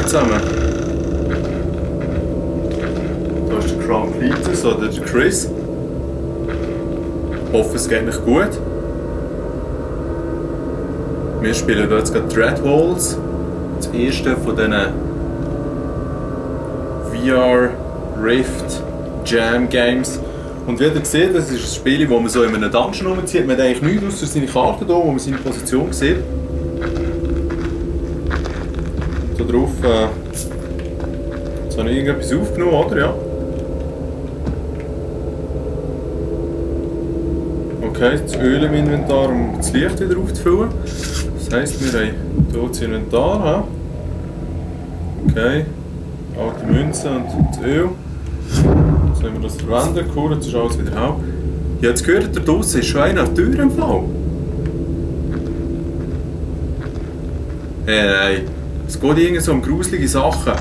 zusammen. Da ist der Crown Peters oder der Chris. Ich hoffe, es geht nicht gut. Wir spielen hier jetzt gerade Dreadhalls. Das erste von diesen VR Rift Jam Games. Und wie ihr seht, das ist ein Spiel, wo man so in einem Dungeon rumzieht. Man hat eigentlich nichts außer seine Karte hier, wo man seine Position sieht. Da drauf jetzt habe ich irgendetwas aufgenommen, oder? Ja. Okay, das Öl im Inventar, um das Licht wieder aufzufüllen. Das heisst, wir haben hier das Inventar. Okay, alte Münzen und das Öl. Jetzt haben wir das verwenden, cool, jetzt ist alles wieder hell. Ich habe jetzt gehört, da draussen ist schon einer an der Tür im Fall. Hey, nein, es geht irgendwie so um gruselige Sachen.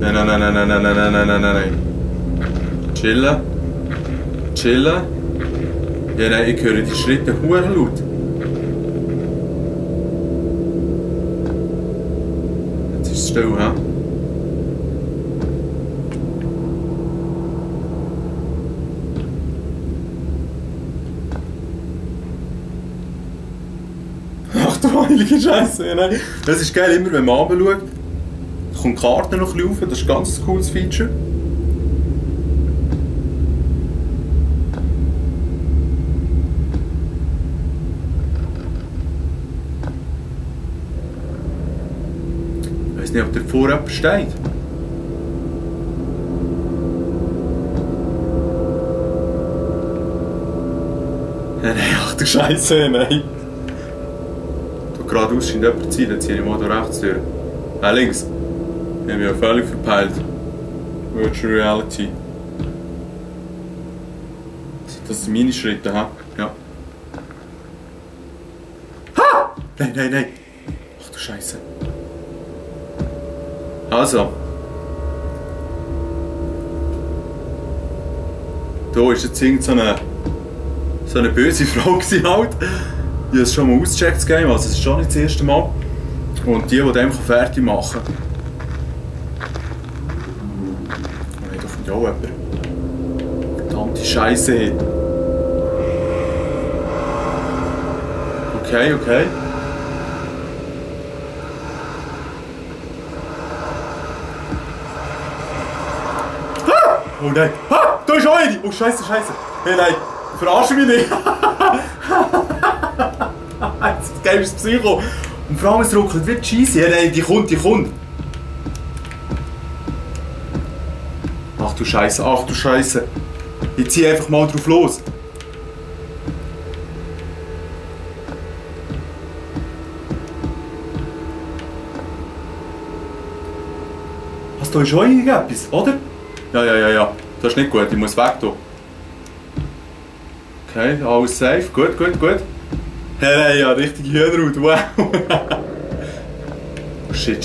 Nein. Chillen. Chillen. Ja, nein, ich höre die Schritte verdammt laut. Jetzt ist es still, hä? Ach du heilige Scheiße, ja, nein. Das ist geil, immer wenn man runter schaut. Kommt die Karte noch ein bisschen rauf, das ist ein ganz cooles Feature. Ich weiß nicht, ob da vorne jemand steht. Nein, ach du Scheiße, nein. Da geradeaus scheint jemand zu sein, dann ziehe ich mal da rechts durch. Links. Ich habe mich ja völlig verpeilt. Virtual Reality. Das sind meine Schritte, ha? Ja. Ha! Nein. Ach du Scheiße. Also. Da ist jetzt irgend so eine böse Frau gewesen halt. Ich habe es schon mal ausgecheckt, das Game, also es ist schon nicht das erste Mal. Und die dem fertig machen kann. Nein, da kommt ja auch jemand. Verdammte Scheiße. Okay. Ah! Oh nein! Ah! Da ist auch eine! Oh Scheiße! Hey nein! Verarsche mich nicht! Das Game ist Psycho! Und vor allem, es ruckelt wie cheesy. Ja, nein, die kommt. Ach du Scheiße. Ich zieh einfach mal drauf los. Was, da ist schon irgendetwas, oder? Ja. Das ist nicht gut, ich muss weg hier. Okay, alles safe. Gut. Hey, ja, richtige Hühnerhaut, wow! Oh, shit.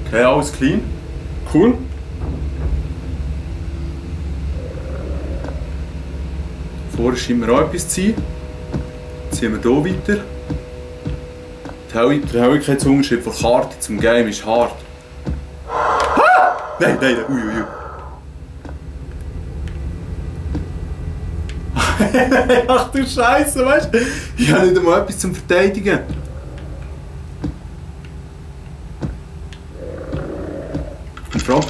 Okay, alles clean. Cool. Vorher scheint mir auch etwas zu sein. Jetzt ziehen wir hier weiter. Der Helligkeitsunterschied von Karte zum Game ist hart. Ah! Nein, ui. Ach du Scheiße, weißt du? Ich habe nicht einmal etwas zum Verteidigen. Und Frank,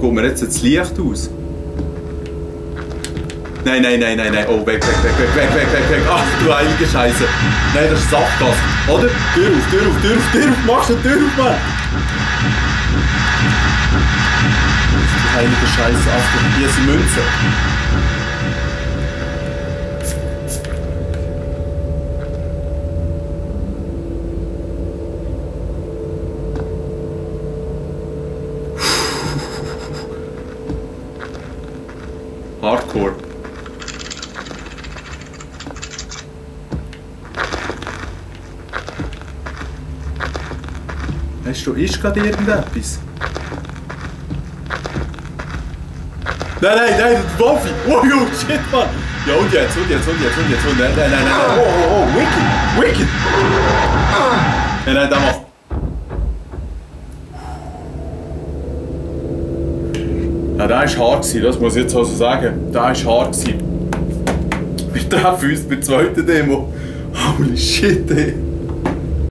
geht mir jetzt das Licht aus? Nein. Oh, weg. Ach du heilige Scheiße. Nein, das ist Sackgasse. Oder? Tür auf. Machst du die Tür auf, Mann? Du heilige Scheiße. Achtung, hier sind Münzen. Hardcore. Weißt du, ist gerade irgendetwas? Nein, der Waffe! Oh, yo, shit, Mann! Ja, und jetzt. Nein. Oh, wicked! Nein, der macht. Ja, der war hart, das muss ich jetzt also sagen. Der war hart. Wir treffen uns bei der zweiten Demo. Holy shit, ey.